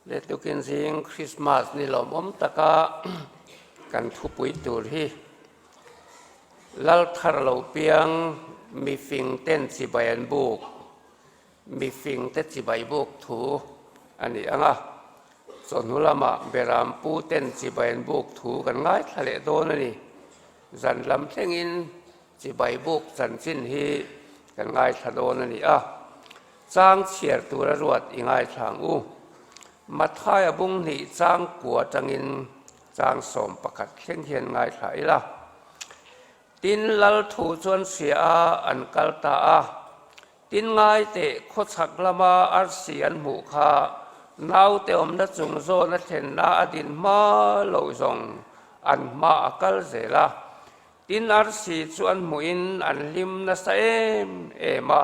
Le tukin zing Christmas ni lawmawm taka kan thupui tur hi Lal thar lo piang mifing ten chibai an buk, mifing te chibai buk thu a ni ang a, chawhnu lamah Beram pu ten chibai an buk thu kan ngaithla leh dawn a ni. Zan lam thlengin chibai buk chanchin hi kan ngaithla dawn a ni a. Chang chhiar tura ruat i ngaithla ang u. Mathaia bung hnih chang kua atangin chang 11 thleng hian ngaithla ila. Tin lal thu chuan hria a an kal ta a. Tin ngai teh khawchhak lama arsi an hmuh kha naute awmna chung zawn a thlenna a din hma loh zawng an hma a kal zel a. Tin arsi chu an hmuhin an hlim nasa em em a.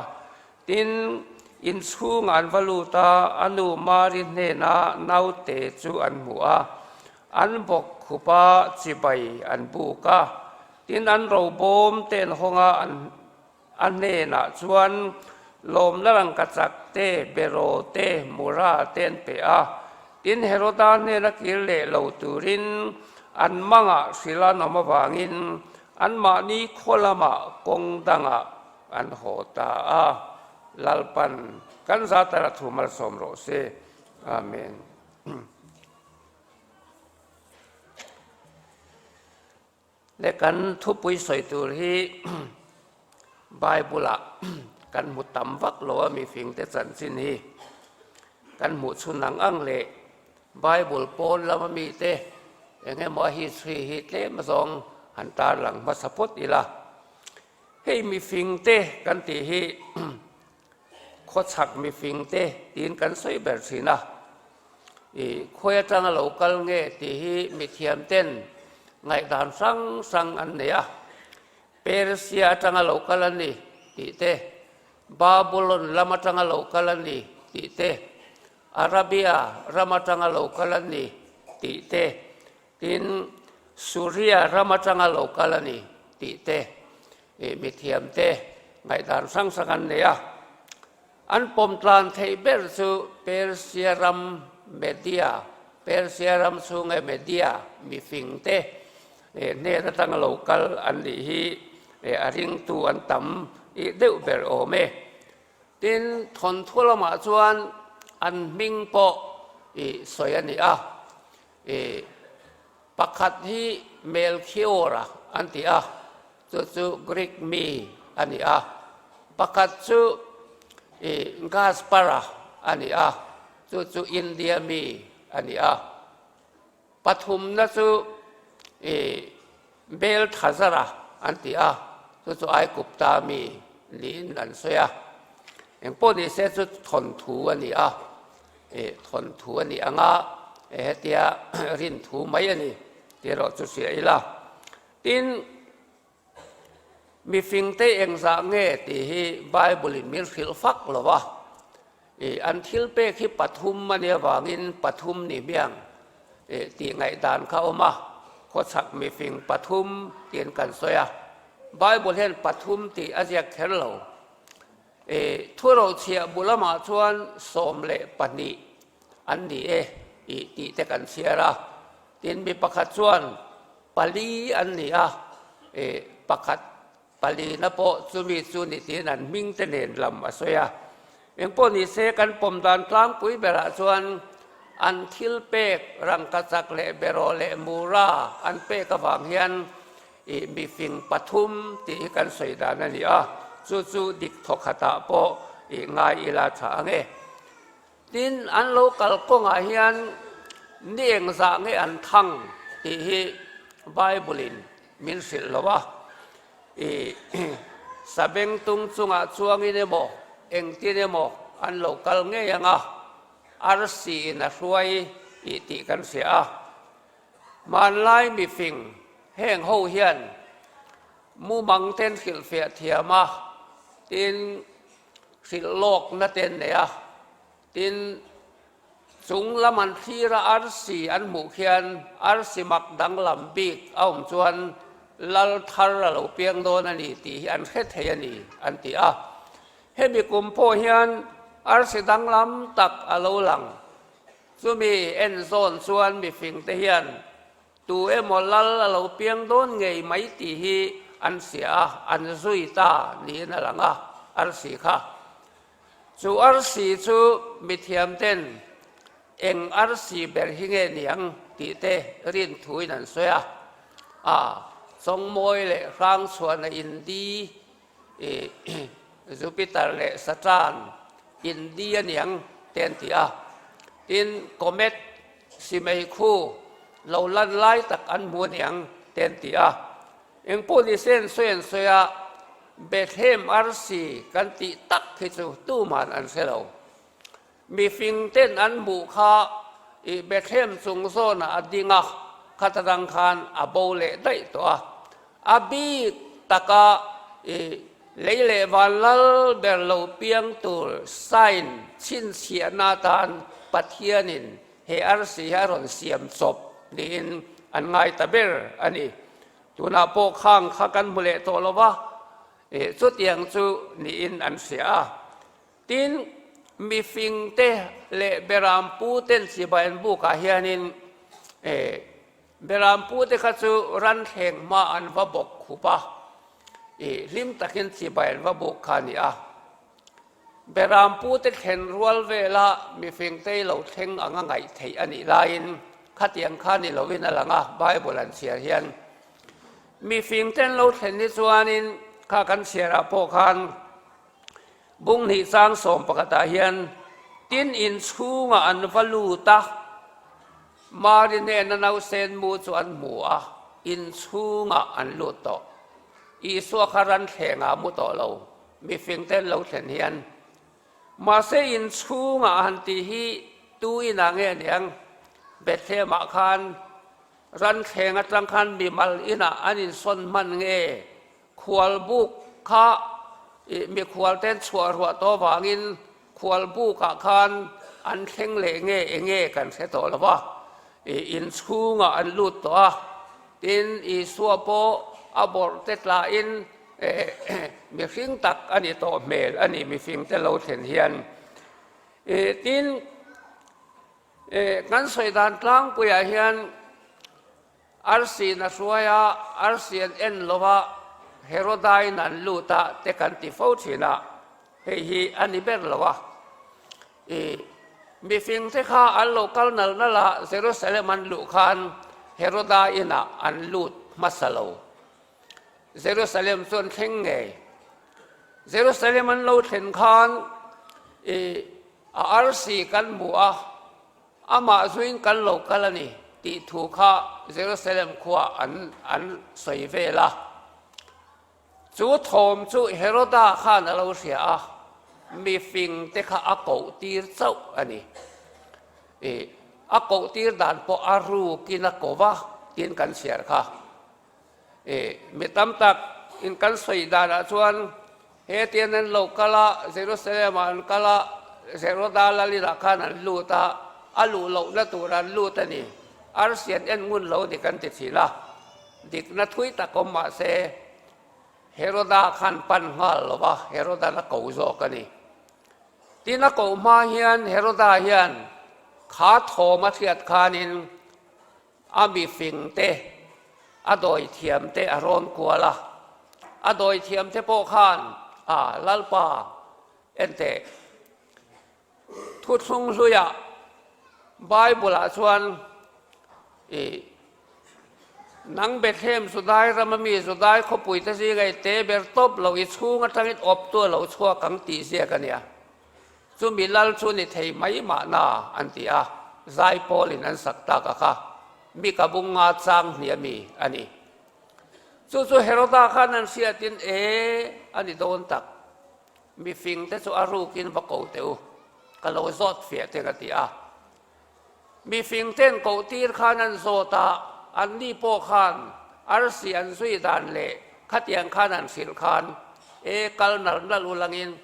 Tin, inchhungah an va lut a, a nu Mari hnenah naute chu an hmu a, an bawk khup a, chibai an buk a. Tin, an robawm te an hawng a, an a hnenah chuan lawmna rangkachak te, beraw te, mura te an pe a. Tin, Heroda hnena kir leh lo turin an mangah hrilh an awm avangin anmahni khaw lamah kawng dangah An haw ta a, Lalpan kan zatara thu malsawm rawh se. Amen. Le kan thupui sawi tur hi Bible-ah kan hmu tam vak lo a mifingte chanchin hi kan hmuh chhun ang ang leh Bible pawn lama mite eng emaw a history hi tlem azawng han tarlang hmasa phawt ila. Hei mifingte kan tih hi khawchhak mifingte tiin kan sawi ber thin a, i khawi atanga lo kal nge tih hi mithiam ten ngaihdan hrang hrang an nei a, Persia atanga lo kal a ni tih te, Babulon lam atanga lo kal a ni tih te, Arabia ram atanga lo kal a ni tih te, Tin, Suria ram atanga lo kal a ni tih te ih mithiamte ngaihdan hrang hrang an nei a. An pawm tlan theih ber chu Persia ram Media, Persia ram chhunga Media mifingte ih hnen atanga lo kal an nih hi ih a ringtu an tam ih deuh ber awm e. Tin, thawnthu lamah chuan an hming pawh ih sawi a ni a. I pakhat hi Melchior-a an ti a, chu chu Greek mi a ni a. Pakhat chu i Gaspar-a a ni a, chu chu India mi a ni a. Pathumna chu i Belthazar-a an ti a, chu chu Aigupta mi niin an sawi a. Engpawh ni se chu thawnthu a ni a. Thawnthu a nih anga hetia rinthu mai a ni tih erawh chu hria ila. Tin, mifingte engzah nge tih hi Bible-in min hrilh fak lo va. An thil pek hi pathum a nih avangin pathum ni hmiang tih ngaihdan kha a awm a, khawchhak mifing pathum tiin kan sawi a. Bible hian pathum tih a ziak kher lo. I thurochhiah bu lamah chuan 12 an ni e tih tih te kan chhiar a, tin mi pakhat chuan pali an ni a, i pakhat palina pawh chumi chu ni tiin an hming te nen lam a sawi a. Engpawh ni se kan pawm dan tlangpui berah chuan an thil pek rangkachak leh beraw leh mura an pek avang hian I mifing pathum tih hi kan sawi dan a ni a, chu chu dik thaw khatah pawh i ngai ila tha ang e. Tin, an lo kal kawngah hian ni engzah nge an thang tih hi Bible-in min hrilh lo a. I sabengtung chungah chuangin emaw, engtin emaw an lo kal ngei ang a, arsi in a hruai tih tih kan hria a. Hmanlai mifing heng ho hian mumang ten hrilhfiah thiam a, tin hrilh lawkna te an nei a, tin chung lam an thlir a arsi an hmuh khian arsi mak danglam bik a awm chuan lal thar a lo piang dawn a ni tih hi an hre thei a ni an ti a. Hemi kum pawh hian arsi danglam tak a lo lang. Chumi en zawn chuan mifingte hian tu emaw lal a lo piang dawn ngei mai tih hi an hria a, an zui ta niin a lang a, arsi kha. Chu arsi chu mithiamten eng arsi ber hi nge niang tih te rin thuin an sawi a, a Chawngmawi leh Hrangchhuana indi i Jupiter leh Saturn indi a niang te an ti a, tin comet simei khu lo lan lai tak an hmu a niang te an ti a. Engpawh ni se an sawi an sawi a, Bethlehem arsi kan tih tak hi chu tuman an hre lo. Mifing ten an hmuh kha i Bethlehem chung zawnah a ding a, khata dang khan a bo leh daih tawh a. A bik taka i lei leh van lal ber lo piang tur sign chhinchhiahna atan Pathianin he arsi hi a rawn siam chawp niin an ngai ta ber a ni. Tunah pawh khang kha kan hmu leh tawh lo va, chutiang chu niin an hria a. Tin, mifingte leh berampu ten chibai an bukah hianin berampute kha chu ranthleng hma an va bawk khup a, hlim takin chibai an va buk kha a ni a. Berampute thlen rual vela mifingte lo thleng anga ngaih theih a nih laiin khatiang kha ni lovin a lang a, Bible an chhiar hian. Mifingte an lo thlen hi chuanin kha kan chhiarah pawh khan Bung hnih chang 11ah hian tin inchhungah an va lut a, Mari hnena nausen mu chu an hmu a, inchhungah an lut tawh. Isua kha ran thlengah a mu tawh lo, mifingte an lo thlen hian. Mahse inchhungah han tih hi tu inah nge aniang? Bethlehem-ah khan ran thleng atang khan mimal inah an insawn hman nge? Khualbuk kha ih mikhualten chhuah ruah tawh vangin khualbukah khan an thleng leh nge eng nge kan hre tawh lo va, ih inchhungah an lut tawh a, tin Isua pawh a bawrh te tlahin eh mihring tak a ni tawh hmel a ni mifingte lo thlen hian. Ih tin eh kan sawi dan tlangpuiah hian Arsiin a hruai a, arsi an en lo a, Herodain an lut a te kan ti fo thin a, hei hi a ni ber lo a. I mifingte kha an lo kal nal nal a, Jerusalem an luh khan Heroda inah an lut hmasa lo. Jerusalem chu an thleng ngei. Jerusalem an lo thlen khan i a arsi kan hmu a, Amah zuin kan lo kal a ni tih thu kha Jerusalem khuaah an an sawi vel a. Chu thawm chu Heroda khan a lo hria a, mifingte kha a koh tir chauh a ni. Ih, a koh tir dan pawh a rukin a ko va tiin kan chhiar kha. Ih, mi tam tak in kan sawi danah chuan Hetian an lo kal a, Jerusalem-ah an kal a, Heroda lalinah khan an lut a, a luh lohna tur an lut a ni. Arsi an en ngun lo ni kan ti thin a, dikna thui tak awm mah se, Heroda khan pan nghal lo va, Herodan a ko zawk a ni. Tin a koh hma hian Heroda hian kha thawm a hriat khanin A mifing te, a dawithiam te a rawn kual a. A dawithiam te pawh khan, A, Lalpa, enteh, thuthlung hluiah Bible-ah chuan i nang Bethlehem Judai rama mi Judai khawpuite zinga i te ber tawp lo, i chhung atangin awptu a lo chhuak ang tih ziak a nia. Chumi lal chu ni thei mai mahna an ti a, zaipawlin an sak tak a kha mi ka bung nga chang hniah mi a ni. Chu chu Heroda khan an hriatin e a ni dawn tak, mifing te chu a rukin va ko teh u, ka lo zawt fiah teng a ti a. Mifing ten koh tir khan an zawt a, anni pawh khan arsi an zui dan leh khatiang khan an hrilh khan e kal nal nal ulangin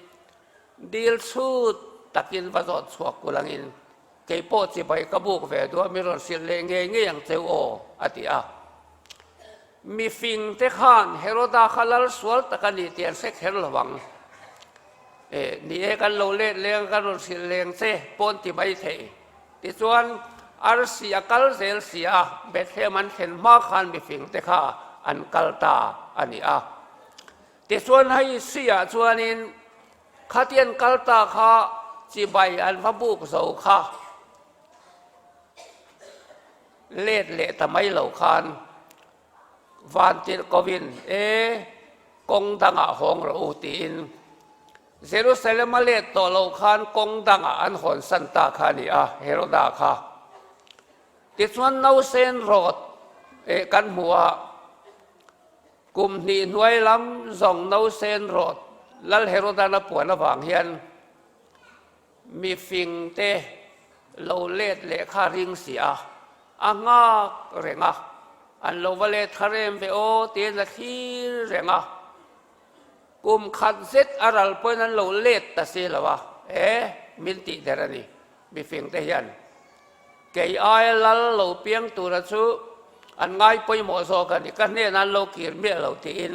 Dil chhut takin va zawt chhuak kul angin, Kei pawh chibai ka buk ve duh a, mi rawn hrilh leh ngei ngei ang cheu aw, a ti a. Mifing te khan Heroda kha lal sual tak a ni tih an hre kher lo ang. E, ni e, kan lo let leng a, kan rawn hrilh leng che pawn ti mai thei. Tichuan, arsi a kal zel si a, Bethlehem an thlen hma khan mifing te kha an kal ta a ni a. Tichuan, hei suiah chuanin khatian kal ta kha chibai an va buk zo kha let leh ta mai lo khan van tirh kovin, E, kawng dangah hawng rawh u tiin Jerusalem a let tawh loh khan kawng dangah an hawnsan ta kha a ni a, Heroda kha. Tichuan nausen rawt eh kan hmu a, kum hnih hnuai lam zawng nausen rawt Lal Herodan a puan avang hian mifing te lo let leh kha ring si a, a nghak reng a, an lo va let thar em ve aw tiin a thlir reng a. Kum khat zet a ral pawhin an lo let ta si lo a, e, min tih der a ni, mifing te hian. Kei aia lal lo piang tura chu an ngai pawimawh zawk a ni, ka hnenah an lo kir miah lo tiin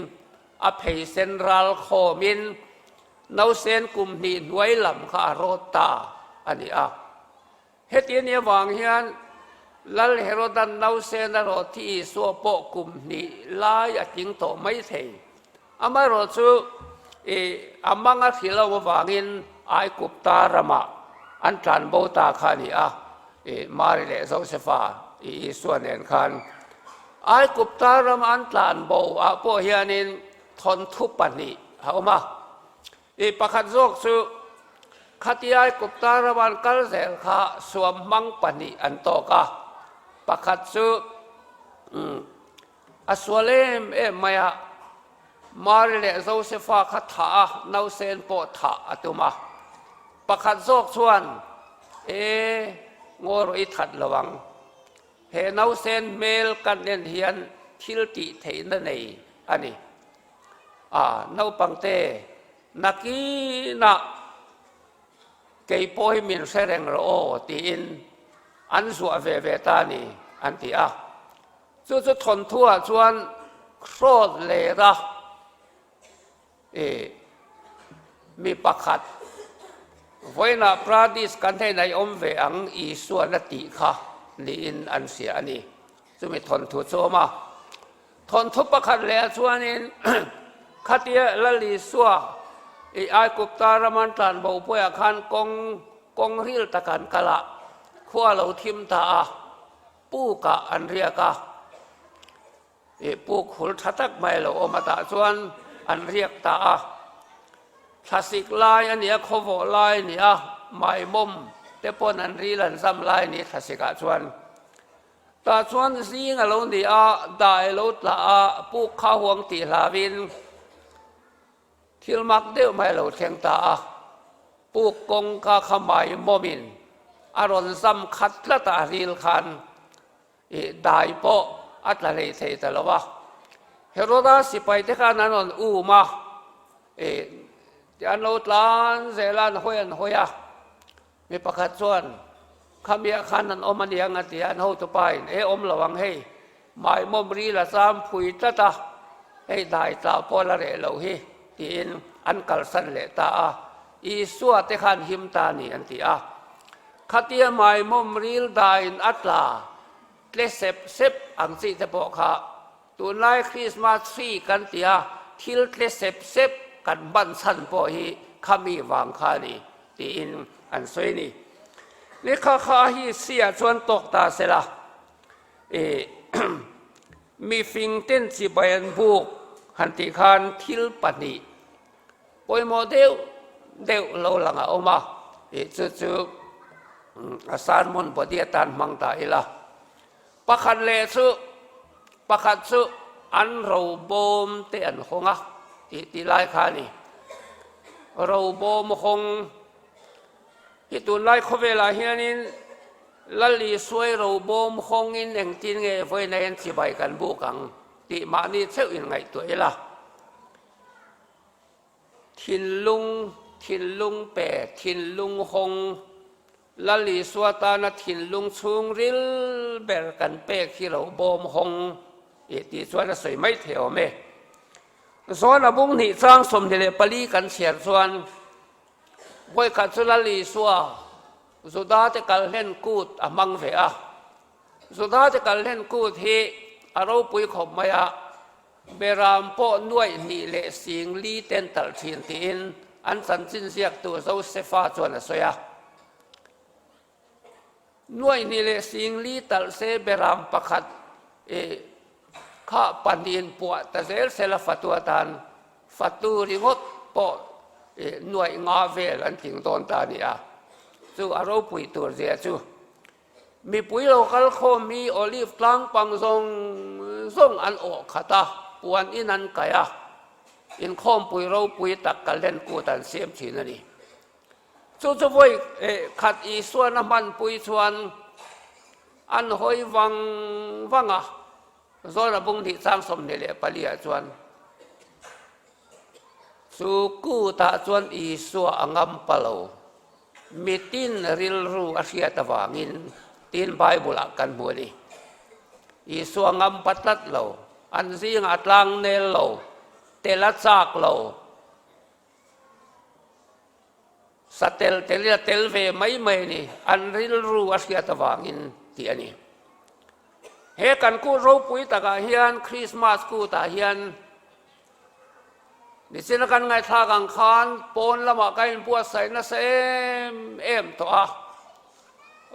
a pheisen ral khawmin nausen kum hnih hnuai lam kha a rawt ta a ni a. Heti ni avang hian Lal Herodan nausen a rawh thi Isua pawh kum hnih lai a tling tawh mai thei. Amaherawh chu i a mang a thli lo avangin Aigupta ramah an tlan bo ta kha a ni a, i Mari leh Josefa i Isua nen khan. Aigupta rama an tlan bo ah pawh hianin thawnthu pahnih a awm a. I pakhat zawk chu khatiai Gupta rama an kal zel kha suam hmang pahnih an tawk a, pakhat chu a sual em em mai a, Mari leh Josefa kha thah a, nausen pawh thah a tum a. Pakhat zawk chuan, E, ngaw rawh i that lo ang. He nausen hmel kan en hian thil tih theihna nei a ni. A, naupangte, nakinah kei pawh hi min hre reng rawh aw tiin an zuah ve ve ta a ni, an ti a. Chu chu thawnthuah chuan hrawt lera i mi pakhat vawiinah Pradis kan hnenah i awm ve ang Isuan a tih kha niin an hria a ni. Chumi thawnthu chu a awm a. Thawnthu pakhat leh ah chuanin khatia Lal Isua i Aigupta rama an tlan bo puiah khan kawng kawng ril tak an kal a, khua lo thim ta a, pukah an riak a, i puk hul tha tak mai lo awm a tah chuan an riak ta a. Thlasik lai a ni a, khawvawh lai a ni a, maimawm te pawn an ril an zam lai a ni thlasik ah chuan. Tah chuan zing a lo ni a, dai lo tla a, puk kha huang tih hlauin thil mak deuh mai a lo thleng ta a. Puk kawngka kha mai mawmin a rawn zam khat tlat a, a ril khan ih dai pawh a tla hlei thei ta lo a. Heroda sipai te khan an rawn um a, ih an lo tlan zel a, an hawi an hawi a. Mi pakhat chuan, Khamiah khan an awm a niang a ti a, an hotupain, E awm lo ang hei, maimawm ril a cham phui tlat a, hei dai tla pawh la reh loh hi, tiin an kalsan leh ta a, Isua te khan him ta a ni an ti a. Khatia maimawm ril daiin a tla tle sep sep ang chi te pawh kha Tunlai Christmas tree kan ti a, thil tle sep sep kan hman chhan pawh hi khami vang kha a ni tiin an sawi a ni. Lehkha kha hi sia chuan tawk ta se la, ih mi fing ten chibai an buk han tih khan thil pahnih pawimawh deuh deuh lo lang a awm a, ih chu chu a sermon body atan hmang ta ila. Pakhat leh chu pakhat chu an robawm te an hawng a tih tih lai kha a ni. Robawm hawng hi tunlai khawvelah hianin Lal Isuai robawm hawngin engtin nge vawiin hian chibai kan buk ang tih mahni theuh in ngaihtuah ila. Thinlung, thinlung pe, thinlung hawng, Lal Isua tana thinlung chhungril ber kan pek hi lo bawm hawng ih tih chuan a sawi mai thei awm e. Zawn a bung hnih chang 24 kan chhiar chuan vawikhat chu Lal Isua. Judate kalhlen kut a hmang ve a. Judate kalhlen kut hi a ropui khawp mai a, Beram pawh nuaih hnih leh sing li ten talh thin tiin an chanchin ziaktu Josefa chuan a sawi a. Nuaih hnih leh sing li talh se beram pakhat kha pahnihin puah ta zel sela fatu atan fatu ringawt pawh nuaih nga vel an tling dawn ta a ni a, chu a ropui tur zia chu. Mipui lo kal khawm hi Olive tlang pang zawng zawng an awh khat a, puan in an kaih a, inkhawmpui ropui tak kallen kut an siam thin a ni. Chu chu vawi khat Isuan a hmanpui chuan an hawi vang vang a, Zawna bung hnih chang 24 ah chuan chu kutah chuan Isua a ngam pa lo. Mitin rilru a hriat avangin tin Bible-ah kan hmu a ni. Isua ngam pa tlat lo, an zingah a tlang nel lo, tel a chak lo, sa tel telin a tel ve mai mai a ni, an rilru a hriat avangin tih a ni. He kan kut ropui takah hian Christmas kutah hian Nichina kan ngaihthlak ang khan pawn lamah ka inbuatsaih nasa em em tawh a,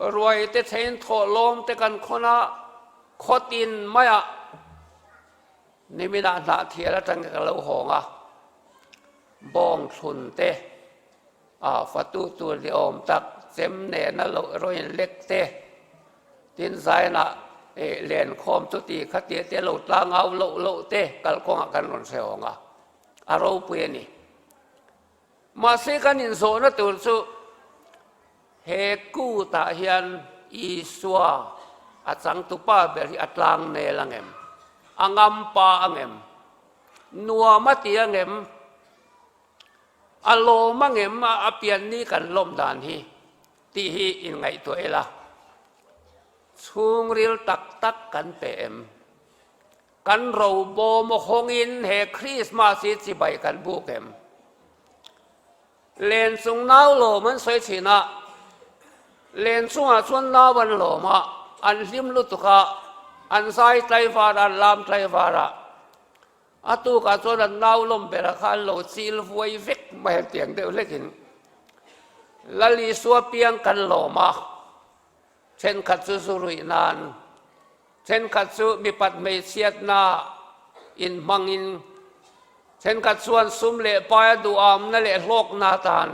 ruai te theiin thawhlawm te kan khawn a, khawtin maiah niminah hnah thial atangin ka lo hawng a, bawng thlun te, A fatu tur ni awm tak chem nena loh erawhin lek te, tin zainah lenkhawm chuti khatia te lo tlangau loh loh te kalkawngah kan rawn hre awng a, a ropui a ni. Mahse kan inzawhna tur chu he kutah hian Isua a changtupa ber hi a tlang nel ang em? A ngampa ang em? Nuam a ti ang em? A lawm angem a a pian ni kan lawm dan hi tih hi inngaihtuah ila, chhungril tak tak kan pe em? Kan robawm hawngin he Krismas hi chibai kan buk em? Len chung nau lawm an sawi thin a, len chungah chuan nau an lawm a, an hlim lutuk a, an zai tlaivar a, an lam tlaivar a. A tukah chuan an nau lawm berah kha an lo chil vuai vek mai a tiang deuh hlekin Lal Isua piang kan lawm a, thenkhat chu zu ruih nan, thenkhat chu mipat hmeichhiatna inhmangin, thenkhat chuan sum leh paia duhamna leh hlawkna atan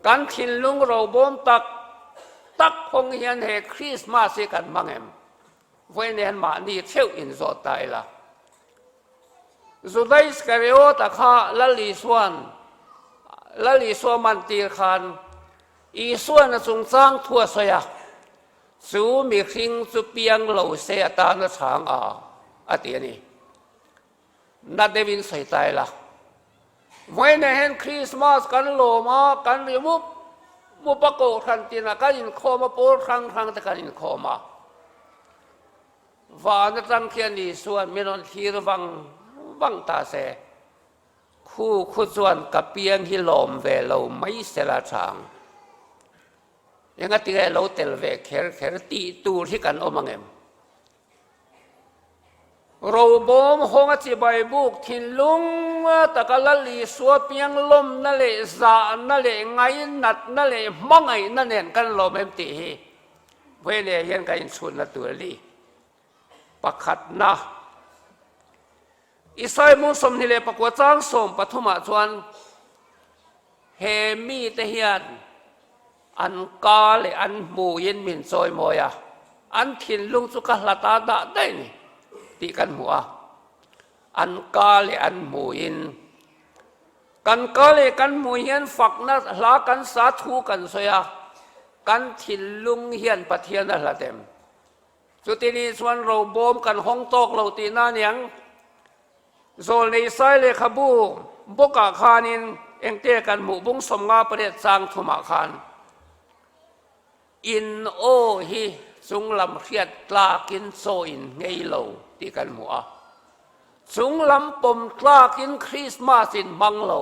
kan thinlung robawm tak tak hawng hian he Krismas hi kan hmang em? Vawiin mahni theuh inzawt ta ila. Juda Iskariota kha Lal Isua'n Lal Isua mantir khan Isua'n a chungchang thu a sawi a, Chu mihring chu piang lo se atan a chhang a, a ti a ni. Na deuhin sawi ta ila. Vawiin hian Krismas kan lawm a, kan ri mup mup a, kohhran tinah kan inkhawm a, pawl hrang hrang te kan inkhawm a. Van atang khian Isua'n min rawn thlir vang vang ta se, khu khu chuan ka piang hi lawm ve lo mai sela chang. Engatinge lo tel ve kher kher tih tur hi kan awm angem? Robawm hawnga chibai buk thinlung taka Lal Isua piang lawmna leh zahna leh ngainatna leh hmangaihna nen kan lawm em tih hi Vele hian kan inchhunna tur a ni. Pakhatna, Isai mung 29 chang 13 ah chuan He mite hian an ka leh an hmuiin min chawimawi a, an thinlung chu ka hlat a dah daih a ni tih kan hmu a. An ka leh an hmuiin. Kan ka leh kan hmui hian fakna hla kan sa thu kan sawi a, kan thinlung hian Pathian a hlat em? Chuti ni chuan robawm kan hawng tawk lo tihna a niang. Zawlnei Sai lehkhabu bawkah khanin engte kan hmuh bung 58 chang thumah khan in aw hi chunglam hriat tlakin chaw in nghei lo tih kan hmu a. Chunglam pawm tlakin Krismas in hmang lo.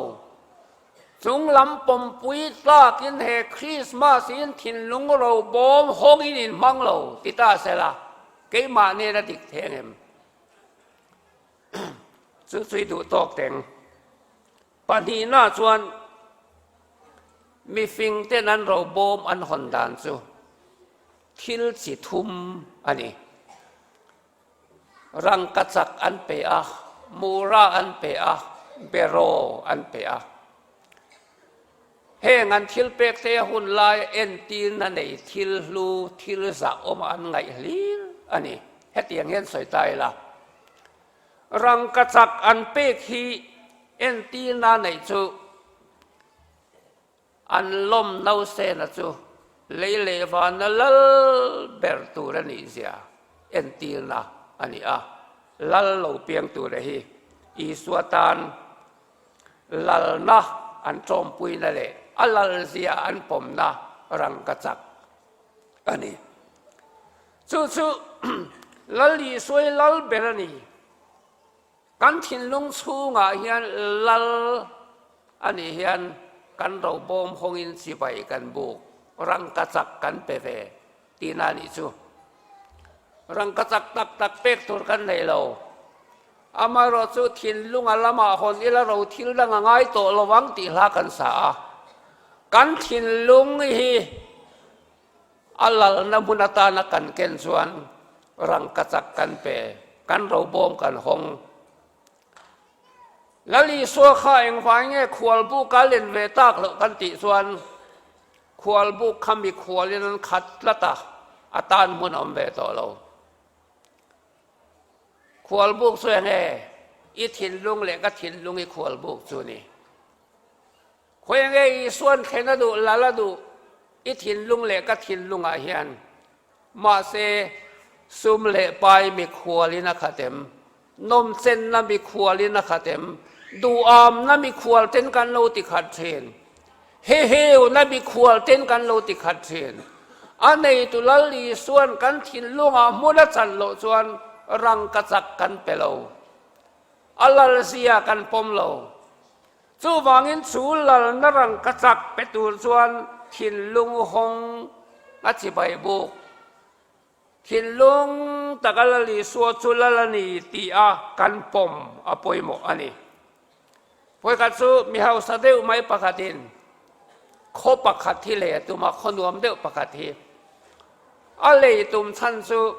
Chung lam pawmpui tlakin he Krismas in thinlung ro bawm hawngin in hmang lo ti ta sela, keimah nen a dik theng em? Chu chu i duh tawk teng. Pahnihna chuan mifing ten an ro bawm an hawn dan chu thil chi thum a ni. Rangkachak an pe a, mura an pe a, beraw an pe a. Heng an thil pek te hun laia entirna nei thil hlu, thil zah awma an ngaih hlir a ni. Hetiang hian sawi ta ila, rangkachak an pek hi entirna neih chu An lawm nausena chu lei leh vana lal ber tur a nih zia entirna a ni a. Lal lo piang tura hi Isua tan lalna an tawmpuina leh a lal zia an pawmna rangkachak a ni. Chu chu Lal Isua hi lal ber a ni. Kan thinlung chhungah hian lal a nih hian kan robawm hawngin chibai kan buk, rangkachak kan pe ve tihna a nih chu. Rangkachak tak tak pek tur kan nei lo. Amaherawh chu thinlunga lamah hawn ila ro thil dang a ngai tawh lo ang tih hla kan sa a. Kan thinlung hi A lalna hmun atana kan ken chuan rangkachak kan pe, kan robawm kan hawng. Lal Isua kha engvai nge khualbuk a len ve tak loh kan tih chuan khualbuk kha mikhualin an khat tlat a, a tan hmun a awm ve tawh lo. Khualbuk chu enge? I thinlung leh ka thinlung i khualbuk chu ni. Khawi nge Isua'n thlen a duh, lal a duh, i thinlung leh ka thinlungah hian. Mahse, sum leh pai mikhualin a khat em? Nawmchenna mikhualin a khat em? Duhamna mikhual ten kan lo ti khat thin. Heheuna mikhual ten kan lo ti khat thin. A neitu Lal Isua'n kan thinlungah hmun a chan loh chuan rangkachak kan pe lo. A lalzia kan pawm lo. Chuvangin chu lalna rangkachak pe tur chuan thinlung hawng a chibai buk. Thinlung taka Lal Isua chu lal a ni tih a kan pawm a pawimawh a ni. Vawikhat chu mi hausa deuh mai pakhatin khaw pakhat hi lei a tum a, khaw nuam deuh pakhat hi a lei tum chhan chu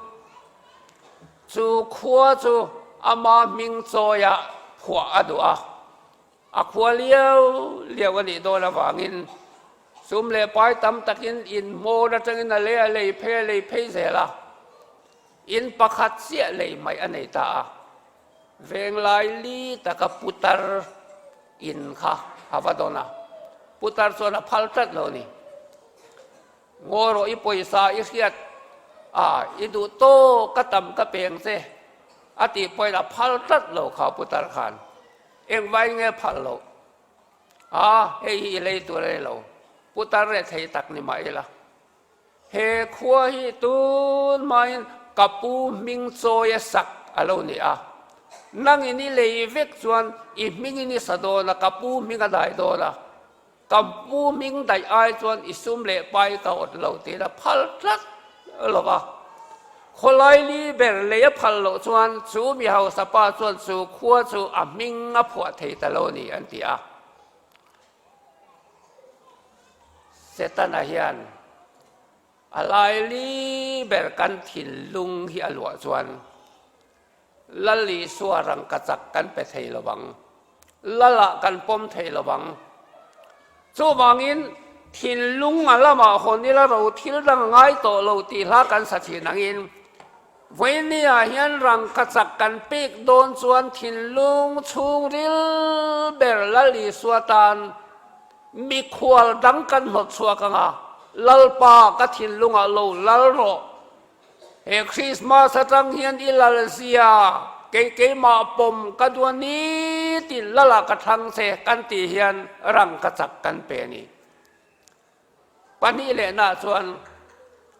chu khua chu ama hming chawiah phuah a duh a. A khua liau liau a nih dawn avangin sum leh pai tam takin in hmawn atangin a lei a lei phei a lei phei zel a, in pakhat chiah lei mai a nei ta a. Venglai li taka putar in kha a va dawn a, putar chuan a phal tlat lo a ni. Ngaw rawh i pawisa i hriat a, i duh tawk ka tam ka peng che a tih pawhin a phal tlat lo kha putar khan. Engvai nge phal loh? A, hei hi i lei tur a ni lo. Putar reh thei tak ni mah ila. He khua hi tun hmain ka pu hming chawi a sak a lo ni a. Nangin i lei vek chuan i hmingin i sa dawn a, ka pu hming a dai dawn a. Ka pu hming daih ai chuan i sum leh pai ka awt lo tiin a phal tlat lo va. Khawlai li ber lei a phal loh chuan chu mi hausa pa chuan chu khua chu a hming a phuah thei ta lo ni an ti a. Setana hian a lai li ber kan thinlung hi a luah chuan Lal Isua rangkachak kan pe thei lo vang. Lalah kan pawm thei lo vang. Chuvangin thinlung a lamah hawn ila ro thil dang a ngai tawh lo tih hla kan sa thin angin vawinia hian rangkachak kan pek dawn chuan thinlung chhungril ber Lal Isua tan mikhual dang kan hnawt chhuak ang a, Lalpa ka thinlungah lo lal rawh. He Christmas atang hian i lal zia kei keimah pawm ka duh a ni tiin lala ka thlang che kan tih hian rang ka chak kan pe a ni. Pahnih lehna chuan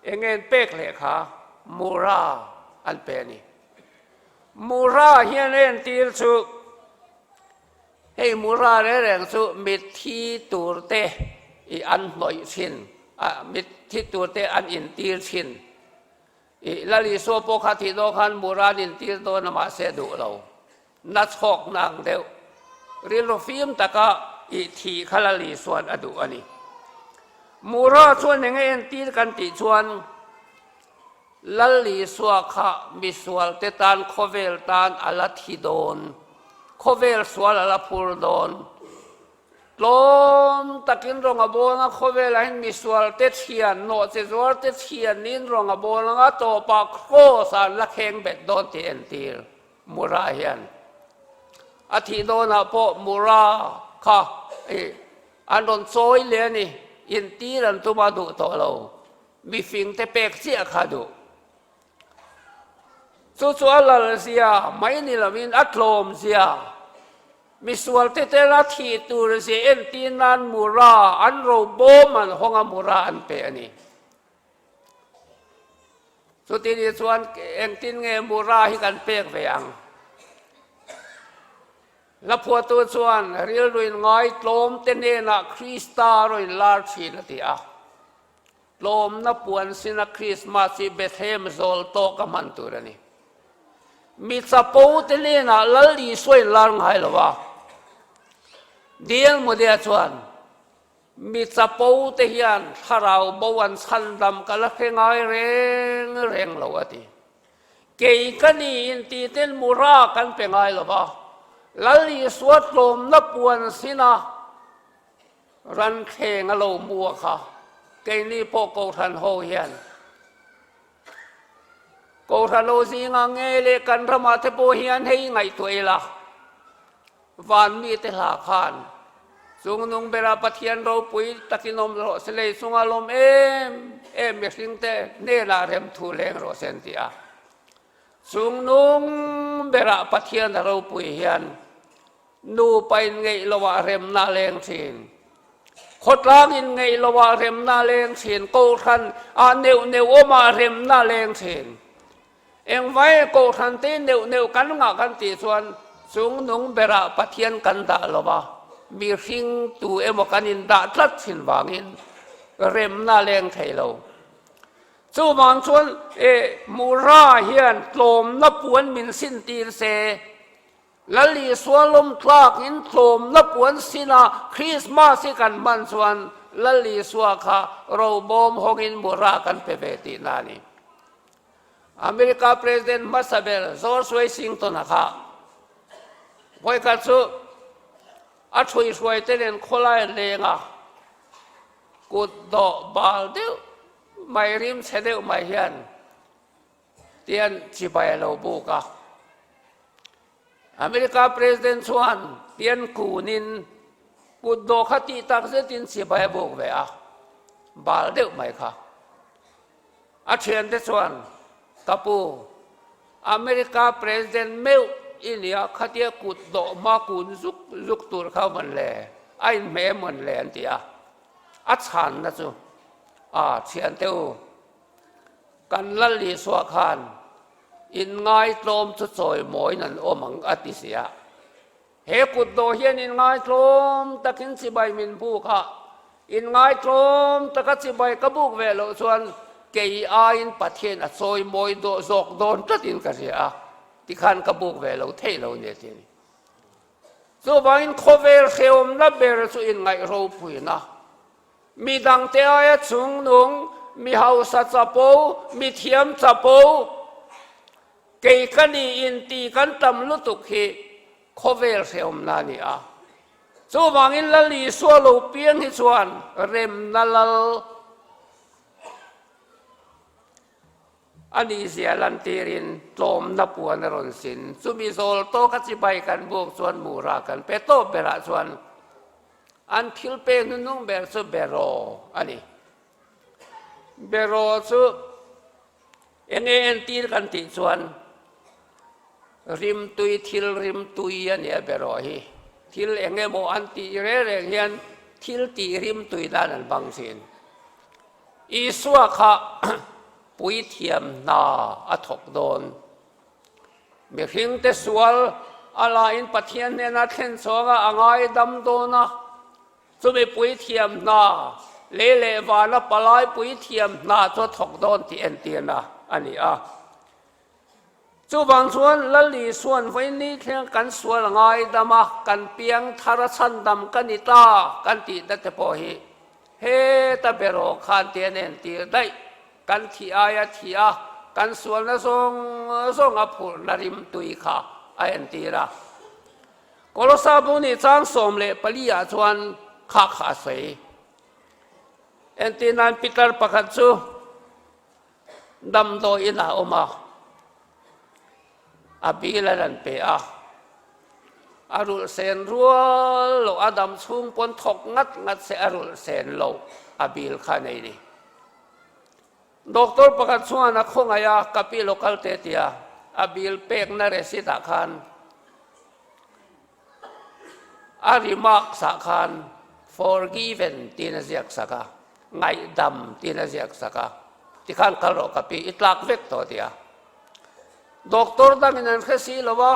eng nge an pek leh kha Mura an pe a ni. Mura hian a entir chu. Hei mura reng reng chu mitthi turte i an hnawih thin a, mitthi turte an intir thin. I Lal Isua pawh kha thih dawn khan mura an intir dawn a mahse duh lo. Na chhawk nang deuh. Rilru fim taka i thih kha Lal Isua'n a duh a ni. Mura chuan enge entir kan tih chuan Lal Isua kha misualte tan khawvel tan a la thi dawn, khawvel sual a la phur dawn. Tlawm takin rawng a bawl anga khawvelah hian misualte thian, nawhche zuarte thian niin rawng a bawl anga tawpah kraws ah an la kheng bet dawn tih entir Mura hian a thih dawnah pawh Mura kha an rawn chawi leh a ni, intir an tum a duh tawh lo. Mifingte pek chiah kha duh. Chu chu a lal zia mai ni lovin a tlawm zia, misualte tela thih tur zia entir nan mura an ro bawm an hawng a mura an pe a ni. Chuti ni chuan engtin nge mura hi kan pek ve ang? Hlaphuatu chuan rilruin ngaitlawmte hnenah Krista rawn lar thin a ti a. Tlawmna puan sina Krismas hi Bethlehem zawl tawk a hman tur a ni. Mi chapo te hnenah Lal Isua in lar ngai lo a. DL Mudea chuan, Mi chapo te hian thlarau bo an chhandam ka la hre ngai reng reng lo a ti. Kei ka ni in ti ten mura kan pe ngai lo va. Lal Isua tlawmna puan sina Ranthleng a lo hmu a kha, keini pawh Kohhran ho hian Kohhran ho zinga nge leh kan ramah te pawh hian hei ngaihtuah ila, van mite hla khan chungnung bera Pathian ropui takin awm rawh se lei chunga lawm em em mihringte hnenah remthu leng rawh se an ti a. Chungnung berah Pathian a ropui hian Nupa in ngeih lo ah remna a leng thin. Khawtlang in ngeih lo ah remna a leng thin. Kohhran ah neuh neuh awm ah remna a leng thin. Engvai kohhran te neuh neuh kan ngah kan tih chuan chungnung berah Pathian kan dah lo va, mihring tu emaw kan in dah tlat thin vangin remna a leng thei lo. Chuvang chuan e Mura hian tlawmna puan min sintir se. Lal Isua lawm tlakin tlawmna puan sina Krismas hi kan hman chuan Lal Isua kha robawm hawngin mura kan pe ve tihna a ni. America President hmasa ber George Washington-a kha vawikhat chu a ṭhuihruaite nen khawlai an leng a, kut dawh bal deuh mai rim chhe deuh mai hian Tian chibai a lo buk a. America President chuan tian kunin kut dawh kha tih tak zetin chibai a buk ve a, bal deuh mai kha. A thiante chuan, Ka pu, America President meuh i nia khatia kut dawh hma kun zuk zuk tur kha mawn le, a inhmeh mawn le an ti a. A chhanna chu, A thiante u, Kan Lal Isua khan inngaitlawm chu chawimawiin an awm ang a ti si a. He kutdawh hian inngaitlawm takin chibai min buk a, inngaitlawm taka chibai ka buk ve loh chuan kei aiin Pathian a chawimawi dawh zawk dawn tlatin ka hria a, tikhan ka buk ve lo theih lo nia ti a ni. Chuvangin khawvel hrehawmna ber chu inngaih ropuina Mi dangte aia chungnung, mi hausa chapo, mi thiam chapo, kei ka ni in ti kan tam lutuk hi khawvel hrehawmna a ni a. Chuvangin Lal Isua lo piang hi chuan remna lal a nih zia lantirin tlawmna puan a rawn sin. Chumi zawl tawka chibai kan buk chuan mura kan pe tawp berah chuan An thil pek hnuhnung ber chu beraw a ni. Beraw chu enge entir kan tih chuan rimtui thil rimtui a nia beraw hi. Thil eng emaw an tih reng reng hian thil tih rimtui nan an hmang thin. Isua kha puithiam hna a thawk dawn. Mihringte sual A lahin Pathian hnena thlen chhuanga a ngaidam dawn a, chumi puithiam hna, lei leh vana palai puithiam hna chu a thawk dawn tih entirna a ni a. Chuvang chuan Lal Isua'n vawiin thleng kan sual ngaidam a, kan piang thar a chhandam ka ni ta kan tih na te pawh hi heta beraw khan te an entir daih. Kan thih aia thih a, kan sualna zawng zawng a phurhna rimtui kha a entir a. Kolosa bu nih chang 14 ah chuan kha kha a sawi. Entir nan Peter pakhat chu damdawi inah a awm a, a bil a rawn pe a, a rulh sen rual loh a dam chhung pawn thawk ngat ngat se a rulh sen loh a bil kha a nei ni. Doctor pakhat chuan a khawngaih a, ka pi lo kal teh tia a bil pekna receipt ah khan a remarks ah khan forgiven tiin a ziak sak a, ngaihdam tiin a ziak sak a, tikhan kal rawh ka pi i tlak vek tawh tia. Doctor dangin an hre si lo a,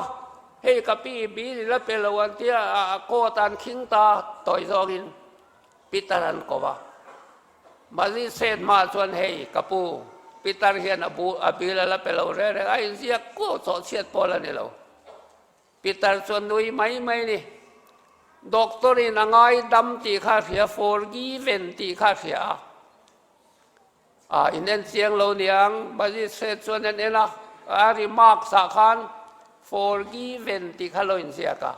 hei ka pi bil i la pe lo an tia a coat an khing ta tawi zawngin Peter an ko a. Magistrate hmaah chuan hei ka pu Peter hian a bu a bil a la pe lo reng reng a, a inziak kuau chawhchhiat pawl a ni lo. Peter chuan nui mai mai ni. Doctor in a ngaidam tih kha a hria, forgiven tih kha a hria a. A in en chiang lo niang, magistrate chuan an en a, a remarks ah khan forgiven tih kha lo inziak a,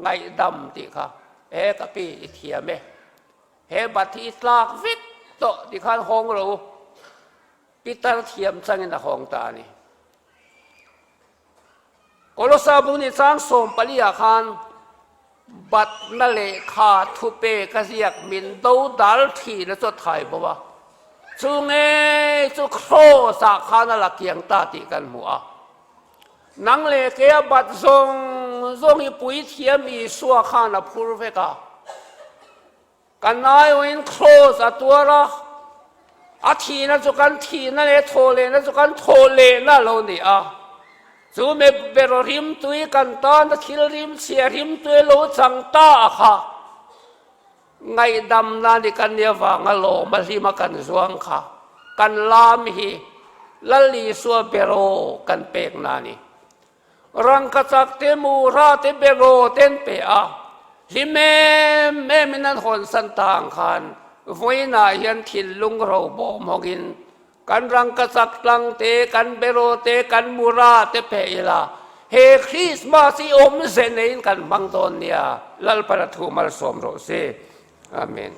ngaihdam tih kha. He ka pi i thiam e. He bat hi i tlak vek tawh ti khan hawng ro u. Pitar thiam changin a hawng ta a ni. Kolosa bu ni chang 14 ah khan batna lehkha thupe ka ziak min do dal thin a chu a thai bo a. Chu ngei chu Kraws ah khan a la kiang ta tih kan hmu a. Nang leh kei a bat zawng zawng hi Puithiam Isua khan a phur vek a. Kan aiawhin Kraws a tuar a, a thihna chu kan thihna leh thaw lehna chu kan thaw lehna a lo ni a. Chu mi beraw rimtui kan tana thil rimchhia rimtui lo chang ta a kha. Ngaihdamna ni kan nia vanga lawm a hlima kan zuang kha kan lam hi Lal Isua beraw kan pekna a ni. Rangkachak te, mura te beraw te an pe a, hlim em em in an hawnsan ta ang khan vawiinah hian thinlung robawm hawngin Kan rangkachak tlang te, kan beraw te, kan mura te pe ila, he Krismas hi awmze neiin kan hmang dawn nia, Lalpan a thu malsawm rawh se. Amen.